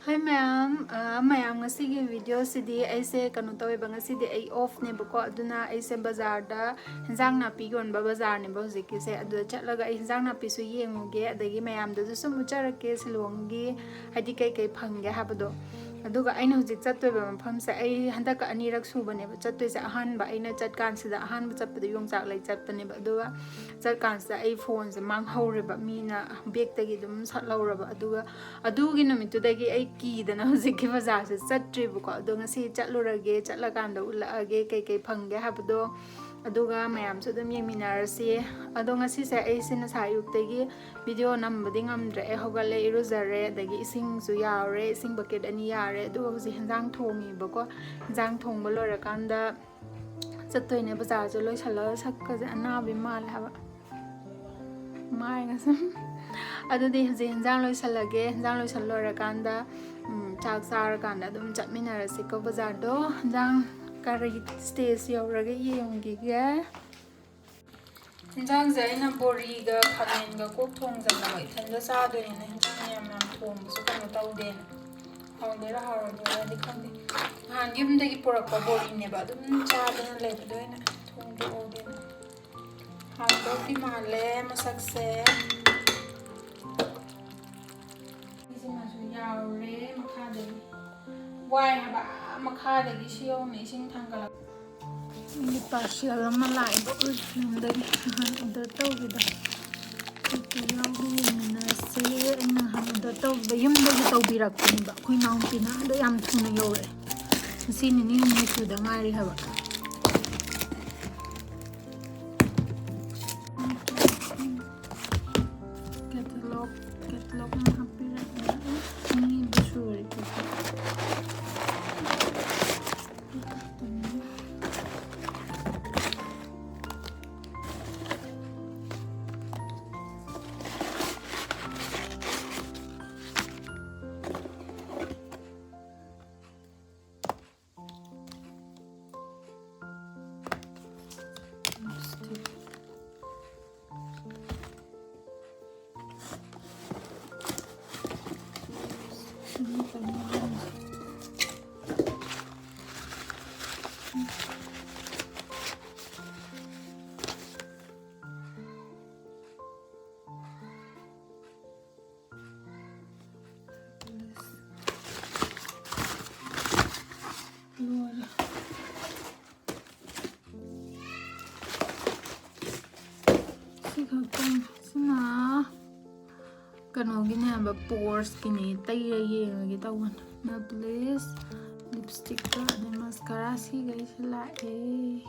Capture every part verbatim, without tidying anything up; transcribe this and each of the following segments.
ꯍꯥꯏ ꯃꯌꯥꯝ, ꯑ, ꯃꯌꯥꯝ, ꯉꯁꯤꯒꯤ ꯚꯤꯗꯤꯑꯣꯁꯤꯗꯤ ꯑꯩꯁꯦ ꯀꯩꯅꯣ ꯇꯧꯋꯦꯕ, ꯉꯁꯤꯗꯤ ꯑꯩ ꯑꯣꯐꯅꯦꯕꯀꯣ, ꯑꯗꯨꯅ ꯑꯩꯁꯦ ꯕꯖꯥꯔꯗ, ꯍꯦꯟꯖꯥꯡ ꯅꯥꯄꯤ ꯌꯣꯟꯕ ꯕꯖꯥꯔꯅꯦꯕ ꯍꯧꯖꯤꯛꯀꯤꯁꯦ, ꯑꯗꯨꯗ ꯆꯠꯂꯒ ꯑꯩ ꯍꯦꯟꯖꯥꯡ ꯅꯥꯄꯤꯁꯨ ꯌꯦꯡꯉꯨꯒꯦ, ꯑꯗꯒꯤ ꯃꯌꯥꯝꯗꯁꯨ ꯁꯨꯝ ꯎꯠꯆꯔꯛꯀꯦ ꯁꯤꯂꯣꯡꯒꯤ ꯍꯥꯏꯗꯤ ꯀꯩꯀꯩ ꯐꯪꯒꯦ ꯍꯥꯏꯕꯗꯣ꯫ ꯑꯗꯨꯒ ꯑꯩꯅ ꯍꯧꯖꯤꯛ ꯆꯠꯇꯣꯏꯕ ꯃꯐꯝꯁꯦ ꯑꯩ ꯍꯟꯗꯛꯀ ꯑꯅꯤꯔꯛ ꯁꯨꯕꯅꯦꯕ ꯆꯠꯇꯣꯏꯁꯦ꯫ ꯑꯍꯥꯟꯕ ꯑꯩꯅ ꯆꯠꯀꯥꯟꯁꯤꯗ, ꯑꯍꯥꯟꯕ ꯆꯠꯄꯗ ꯌꯣꯡꯆꯥꯛ ꯂꯩ ꯆꯠꯄꯅꯦꯕ, ꯑꯗꯨꯒ ꯆꯠꯀꯥꯟꯁꯤꯗ ꯑꯩ ꯐꯣꯟꯁꯦ ꯃꯥꯡꯍꯧꯔꯦꯕ, ꯃꯤꯅ ꯕꯦꯛꯇꯒꯤ ꯑꯗꯨꯝ ꯁꯠꯍꯧꯔꯕ꯫ ꯑꯗꯨꯒ ꯑꯗꯨꯒꯤ ꯅꯨꯃꯤꯠꯇꯨꯗꯒꯤ ꯑꯩ ꯀꯤꯗꯅ ꯍꯧꯖꯤꯛꯀꯤ ꯕꯖꯥꯔꯁꯦ ꯆꯠꯇ꯭ꯔꯤꯕꯀꯣ꯫ ꯑꯗꯣ ꯉꯁꯤ ꯆꯠꯂꯨꯔꯒꯦ, ꯆꯠꯂꯀꯥꯟꯗ ꯎꯠꯂꯛꯑꯒꯦ ꯀꯩꯀꯩ ꯐꯪꯒꯦ ꯍꯥꯏꯕꯗꯣ, ꯑꯗꯨꯒ ꯃꯌꯥꯝꯁꯨ ꯑꯗꯨꯝ ꯌꯦꯡꯃꯤꯟꯅꯔꯁꯤ꯫ ꯑꯗꯣ ꯉꯁꯤꯁꯦ ꯑꯩꯁꯦ ꯉꯁꯥꯏ ꯑꯌꯨꯛꯇꯒꯤ ꯚꯤꯗꯤꯑꯣ ꯅꯝꯕꯗꯤ ꯉꯝꯗ꯭ꯔꯦ꯫ ꯑꯩ ꯍꯧꯒꯠꯂꯦ, ꯏꯔꯨꯖꯔꯦ, ꯑꯗꯒꯤ ꯏꯁꯤꯡꯁꯨ ꯌꯥꯎꯔꯦ, ꯏꯁꯤꯡ ꯕꯛꯀꯦꯠ ꯑꯅꯤ ꯌꯥꯔꯦ꯫ ꯑꯗꯨꯒ ꯍꯧꯖꯤꯛ ꯍꯦꯟꯖꯥꯡ ꯊꯣꯡꯉꯤꯕꯀꯣ꯫ ꯍꯦꯟꯖꯥꯡ ꯊꯣꯡꯕ ꯂꯣꯏꯔꯀꯥꯟꯗ ꯆꯠꯇꯣꯏꯅꯦ ꯕꯖꯥꯔꯁꯦ꯫ ꯂꯣꯏꯁꯜꯂꯒ ꯁꯛꯀꯁꯦ ꯑꯅꯥꯕꯤ ꯃꯥꯜꯂꯦ ꯍꯥꯏꯕ, ꯃꯥꯏꯒ ꯁꯨꯝ꯫ ꯑꯗꯨꯗꯤ ꯍꯧꯖꯤꯛ ꯍꯦꯟꯖꯥꯡ ꯂꯣꯏꯁꯜꯂꯒꯦ꯫ ꯍꯦꯟꯖꯥꯡ ꯂꯣꯏꯁꯜ ꯂꯣꯏꯔꯀꯥꯟꯗ, ꯎꯝ, ꯆꯥꯛ ꯆꯥꯔꯀꯥꯟꯗ ꯑꯗꯨꯝ ꯆꯠꯃꯤꯟꯅꯔꯁꯤꯀꯣ ꯕꯖꯥꯔꯗꯣ꯫ ꯍꯦꯟꯖꯥꯡ ꯀꯔꯤ ꯁ꯭ꯇꯦꯖ ꯌꯧꯔꯒ ꯌꯦꯡꯈꯤꯒꯦ꯫ ꯍꯦꯟꯖꯥꯡꯁꯦ ꯑꯩꯅ ꯕꯣꯔꯤꯒ ꯈꯥꯃꯦꯟꯒ ꯀꯣꯛ ꯊꯣꯡꯖꯜꯂꯕ, ꯏꯊꯟꯗ ꯆꯥꯗꯣꯏꯅꯤꯅ ꯍꯦꯟꯖꯥꯡ ꯌꯥꯝ ꯌꯥꯝ ꯊꯣꯡꯕꯁꯨ ꯀꯩꯅꯣ ꯇꯧꯗꯦꯅ꯫ ꯍꯥꯎꯗꯣꯏꯔꯥ ꯍꯥꯎꯔꯣꯏꯗꯣꯏꯔꯥꯗꯤ ꯈꯪꯗꯦ꯫ ꯅꯍꯥꯟ ꯌꯨꯝꯗꯒꯤ ꯄꯨꯔꯛꯄ ꯕꯣꯔꯤꯅꯦꯕ, ꯑꯗꯨꯝ ꯆꯥꯗꯅ ꯂꯩꯕꯗꯣ ꯑꯩꯅ ꯊꯣꯡꯗꯣꯛꯍꯧꯗꯦꯅ꯫ ꯍꯥꯎꯗꯧꯗꯤ ꯃꯥꯜꯂꯦ ꯃꯁꯛꯁꯦ꯫ ꯁꯤꯃꯁꯨ ꯌꯥꯎꯔꯦ ꯃꯈꯥꯗꯒꯤ꯫ ꯋꯥꯏ ꯍꯥꯏꯕ, ꯑꯥ ꯃꯈꯥꯗꯒꯤ ꯁꯤ ꯌꯧꯅ ꯏꯁꯤꯡ ꯊꯥꯡꯒꯠꯂꯛꯄ꯫ ꯑꯩꯒꯤ ꯄꯥꯔꯁꯦꯜ ꯑꯃ ꯂꯥꯛꯑꯦꯕ ꯑꯩꯈꯣꯏ ꯐꯤꯂꯝꯗꯒꯤ ꯅꯍꯥꯟ ꯑꯣꯔꯗꯔ ꯇꯧꯈꯤꯕ꯫ ꯀꯩꯀꯩ ꯌꯥꯎꯒꯦ ꯌꯦꯡꯃꯤꯟꯅꯁꯦ꯫ ꯑꯩꯅ ꯅꯍꯥꯟ ꯑꯣꯔꯗꯔ ꯇꯧꯈꯤꯕ ꯌꯨꯝꯗꯒꯤ ꯇꯧꯕꯤꯔꯛꯄꯅꯦꯕ ꯑꯩꯈꯣꯏ ꯏꯅꯥꯎꯅꯨꯄꯤꯅ꯫ ꯑꯗꯣ ꯌꯥꯝ ꯊꯨꯅ ꯌꯧꯔꯛꯑꯦ꯫ ꯉꯁꯤ ꯅꯤꯅꯤ ꯍꯨꯝꯅꯤ ꯁꯨꯗ ꯉꯥꯏꯔꯤ ꯍꯥꯏꯕ꯫ ꯀꯦꯇꯂꯣꯛ, ꯀꯦꯇꯂꯣꯛ ꯑꯃ ꯍꯥꯞꯄꯤꯔꯛꯑꯦ꯫ ꯑꯅꯤꯕꯨ ꯁꯨꯔꯦ ꯀꯦꯇꯂꯣꯛ꯫ ꯂꯣꯏꯔꯦ꯫ ꯁꯤ ꯈꯛꯇꯪ꯫ ꯁꯤꯅ ꯀꯩꯅꯣꯒꯤꯅꯦ ꯍꯥꯏꯕ, ꯄꯣꯔꯁꯀꯤꯅꯦ꯫ ꯇꯩꯔ ꯌꯦꯡꯉꯒꯦ ꯇꯧꯕꯅꯦ꯫ ꯅꯦꯜ ꯄꯣꯂꯤꯁ, ꯂꯤꯞꯁꯇꯤꯛꯀ ꯑꯗꯩ ꯃꯁꯀꯔꯥ ꯁꯤꯒꯩꯁꯦ ꯂꯥꯛꯑꯦ꯫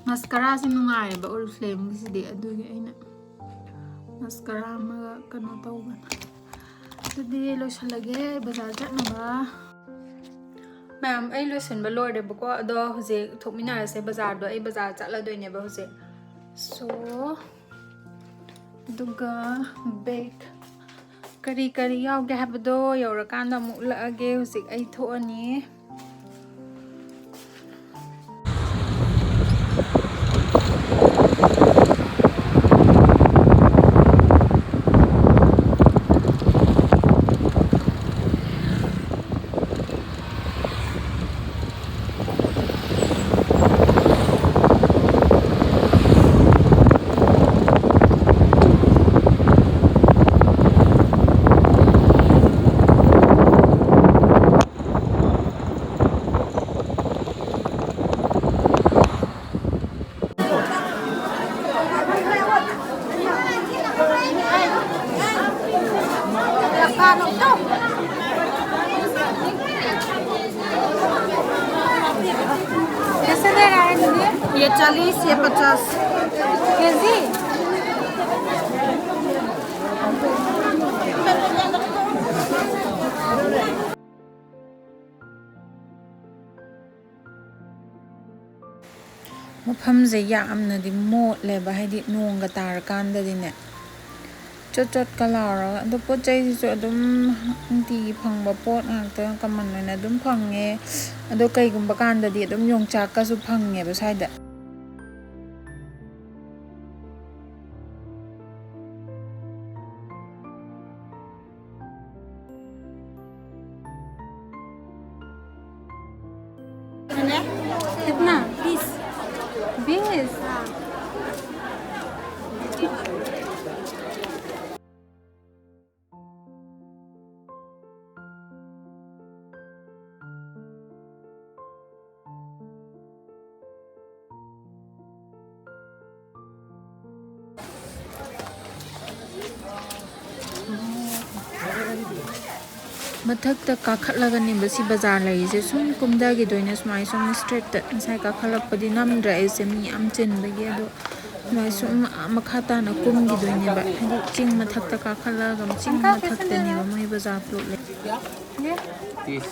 ꯃꯁꯀꯔꯥꯁꯦ ꯅꯨꯡꯉꯥꯏꯌꯦꯕ ꯑꯣꯔꯤꯐ꯭ꯂꯦꯝꯒꯤꯁꯤꯗꯤ, ꯑꯗꯨꯒꯤ ꯑꯩꯅ ꯃꯁꯀꯔꯥ ꯑꯃꯒ ꯀꯩꯅꯣ ꯇꯧꯕꯅꯦ꯫ ꯑꯗꯨꯗꯤ ꯂꯣꯏꯁꯤꯜꯂꯒꯦ ꯕꯖꯥꯔ ꯆꯠꯅꯕ꯫ ꯃꯌꯥꯝ, ꯑꯩ ꯂꯣꯏꯁꯤꯟꯕ ꯂꯣꯏꯔꯦꯕꯀꯣ, ꯑꯗꯣ ꯍꯧꯖꯤꯛ ꯊꯣꯛꯃꯤꯟꯅꯔꯁꯦ ꯕꯖꯥꯔꯗꯣ꯫ ꯑꯩ ꯕꯖꯥꯔ ꯆꯠꯂꯗꯣꯏꯅꯦꯕ ꯍꯧꯖꯤꯛ꯫ So, ꯑꯗꯨꯒ ꯕꯦꯛ ꯀꯔꯤ ꯀꯔꯤ ꯌꯥꯎꯒꯦ ꯍꯥꯏꯕꯗꯣ ꯌꯧꯔꯀꯥꯟꯗ ꯑꯃꯨꯛ ꯎꯠꯂꯛꯑꯒꯦ꯫ ꯍꯧꯖꯤꯛ ꯑꯩ ꯊꯣꯛꯑꯅꯤ꯫ कैसे दे रहा है दीदी? ये चालीस, ये पचास। केजी? ꯃꯐꯝꯁꯦ ꯌꯥꯝꯅꯗꯤ ꯃꯣꯠꯂꯦꯕ, ꯍꯥꯏꯗꯤ ꯅꯣꯡꯒ ꯇꯥꯔꯀꯥꯟꯗꯗꯤꯅꯦ꯫ ꯆꯣꯠ ꯆꯣꯠꯀ ꯂꯥꯎꯔꯒ꯫ ꯑꯗꯣ ꯄꯣꯠ ꯆꯩꯁꯤꯁꯨ ꯑꯗꯨꯝ ꯅꯨꯡꯇꯤꯒꯤ ꯐꯪꯕ ꯄꯣꯠ ꯉꯥꯛꯇ, ꯀꯃꯟ ꯑꯣꯏꯅ ꯑꯗꯨꯝ ꯐꯪꯉꯦ꯫ ꯑꯗꯣ ꯀꯩꯒꯨꯝꯕ ꯀꯥꯟꯗꯗꯤ ꯑꯗꯨꯝ ꯌꯣꯡꯆꯥꯛꯀꯁꯨ ꯐꯪꯉꯦꯕ ꯁ꯭ꯋꯥꯏꯗ꯫ कितना? बीस। बीस? हाँ। ꯃꯊꯛꯇ ꯀꯥꯈꯠꯂꯒꯅꯦꯕ ꯁꯤ ꯕꯖꯥꯔ ꯂꯩꯔꯤꯁꯦ꯫ ꯁꯨꯝ ꯀꯨꯝꯊꯈꯤꯗꯣꯏꯅꯦ ꯁꯨꯃꯥꯏꯅ, ꯁꯨꯝ ꯏꯁꯇ꯭ꯔꯦꯠꯇ꯫ ꯉꯁꯥꯏ ꯀꯥꯈꯠꯂꯛꯄꯗꯤ ꯅꯝꯗ꯭ꯔꯦ ꯑꯩꯁꯦ, ꯃꯤ ꯌꯥꯝ ꯆꯤꯟꯕꯒꯤ꯫ ꯑꯗꯣ ꯁꯨꯃꯥꯏꯅ ꯁꯨꯝ ꯃꯈꯥ ꯇꯥꯅ ꯀꯨꯝꯈꯤꯗꯣꯏꯅꯦꯕ, ꯍꯥꯏꯗꯤ ꯆꯤꯡ ꯃꯊꯛꯇ ꯀꯥꯈꯠꯂꯛꯑꯒ ꯆꯤꯡ ꯃꯊꯛꯇꯅꯦꯕ ꯃꯣꯏ ꯕꯖꯥꯔ ꯄ꯭ꯂꯣꯠ ꯂꯩ꯫ ये? तीस।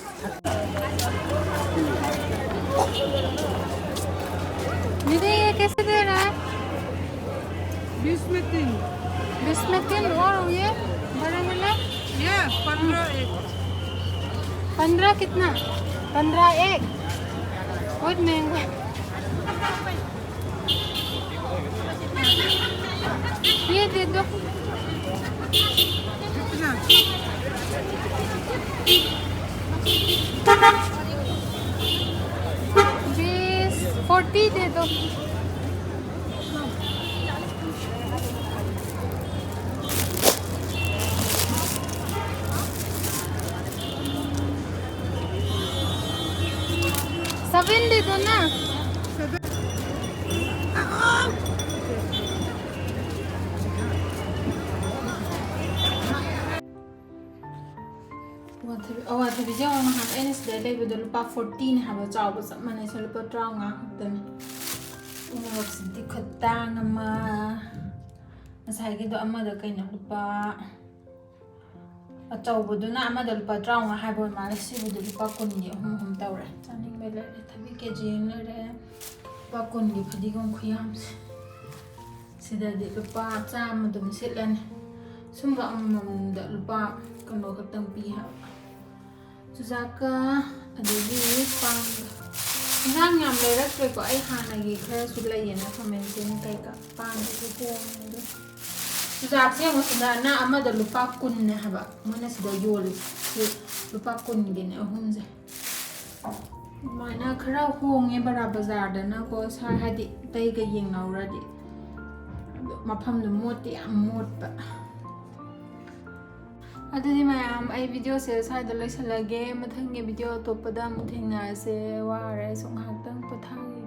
दीदी, ये कैसे दे रहा है? बीस में तीन। बीस में तीन, और ये बड़े वाला? ये पन्द्रह एक। पन्द्रह कितना? पन्द्रह एक। बहुत महंगा। ये दे दो। कितना? बीस, फ़ोर्टी दे दो। सेवन दे दो ना। ꯑꯋꯥꯊꯕꯤ, ꯑꯋꯥꯊꯕꯤꯁꯦ ꯌꯦꯡꯉꯣ, ꯅꯍꯥꯟ ꯑꯩꯅ ꯁꯤꯗ ꯂꯩꯕꯗꯣ ꯂꯨꯄꯥ ꯐꯣꯔꯇꯤꯅꯦ ꯍꯥꯏꯕ, ꯆꯥꯎꯕ ꯆꯞ ꯃꯥꯟꯅꯩ꯫ ꯁꯤ ꯂꯨꯄꯥ ꯇꯔꯥꯃꯉꯥ ꯈꯛꯇꯅꯦ꯫ ꯎ ꯃꯣꯔꯣꯛꯁꯤꯗꯤ ꯈꯨꯇꯥꯡ ꯑꯃ꯫ ꯉꯁꯥꯏꯒꯤꯗꯣ ꯑꯃꯗ ꯀꯩꯅꯣ, ꯂꯨꯄꯥ, ꯑꯆꯧꯕꯗꯨꯅ ꯑꯃꯗ ꯂꯨꯄꯥ ꯇꯔꯥꯃꯉꯥ ꯍꯥꯏꯕ ꯑꯣꯏ ꯃꯥꯜꯂꯦ꯫ ꯁꯤꯕꯨꯗꯤ ꯂꯨꯄꯥ ꯀꯨꯟꯒꯤ ꯑꯍꯨꯝ ꯑꯍꯨꯝ ꯇꯧꯔꯦ꯫ ꯆꯥꯅꯤꯡꯕ ꯂꯩꯔꯦ꯫ ꯊꯕꯤ ꯀꯦꯖꯤ ꯑꯃ ꯂꯩꯔꯦ꯫ ꯂꯨꯄꯥ ꯀꯨꯟꯒꯤ ꯐꯗꯤꯒꯣꯝ ꯈꯨꯌꯥꯝꯁꯦ꯫ ꯁꯤꯗꯗꯤ ꯂꯨꯄꯥ ꯆꯥꯝꯃ ꯑꯗꯨꯝ ꯁꯤꯠꯂꯅꯤ꯫ ꯁꯨꯝꯕ ꯑꯃꯃꯝꯗ ꯂꯨꯄꯥ ꯀꯩꯅꯣ ꯈꯛꯇꯪ ꯄꯤ ꯍꯥꯏꯕ꯫ ꯆꯨꯖꯥꯛꯀ ꯑꯗꯒꯤ ꯄꯥꯟꯒ꯫ ꯏꯟꯖꯥꯡ ꯌꯥꯝ ꯂꯩꯔꯛꯇ꯭ꯔꯦꯀꯣ꯫ ꯑꯩ ꯍꯥꯟꯅꯒꯤ ꯈꯔꯁꯨ ꯂꯩꯌꯦꯅ ꯊꯝꯃꯦ꯫ ꯀꯩꯀꯥ ꯄꯥꯟꯒꯁꯨ ꯍꯣꯡꯉꯦ ꯑꯗꯨ꯫ ꯆꯨꯖꯥꯛꯁꯦ ꯌꯦꯡꯉꯨ, ꯁꯤꯗꯅ ꯑꯃꯗ ꯂꯨꯄꯥ ꯀꯨꯟꯅꯦ ꯍꯥꯏꯕ ꯃꯣꯏꯅ ꯁꯤꯗ ꯌꯣꯜꯂꯤꯁꯦ꯫ ꯁꯤ ꯂꯨꯄꯥ ꯀꯨꯟꯒꯤꯅꯦ ꯑꯍꯨꯝꯁꯦ꯫ ꯑꯗꯨꯃꯥꯏꯅ ꯈꯔ ꯍꯣꯡꯉꯦ ꯕꯔꯥ ꯕꯖꯥꯔꯗꯅꯀꯣ, ꯁꯥ-, ꯍꯥꯏꯗꯤ ꯑꯇꯩꯒ ꯌꯦꯡꯅꯧꯔꯗꯤ꯫ ꯑꯗꯣ ꯃꯐꯝꯗꯣ ꯃꯣꯠꯇꯤ ꯌꯥꯝ ꯃꯣꯠꯄ꯫ ꯑꯗꯨꯗꯤ ꯃꯌꯥꯝ, ꯑꯩ videoꯁꯦ ꯁ꯭ꯋꯥꯏꯗ ꯂꯣꯏꯁꯤꯜꯂꯒꯦ꯫ ꯃꯊꯪꯒꯤ video ꯑꯇꯣꯞꯄꯗ ꯑꯃꯨꯛ ꯊꯦꯡꯅꯔꯁꯦ꯫ ꯋꯥꯔꯦ, ꯑꯩꯁꯨ ꯉꯥꯏꯍꯥꯛꯇꯪ ꯄꯣꯊꯥꯒꯦ꯫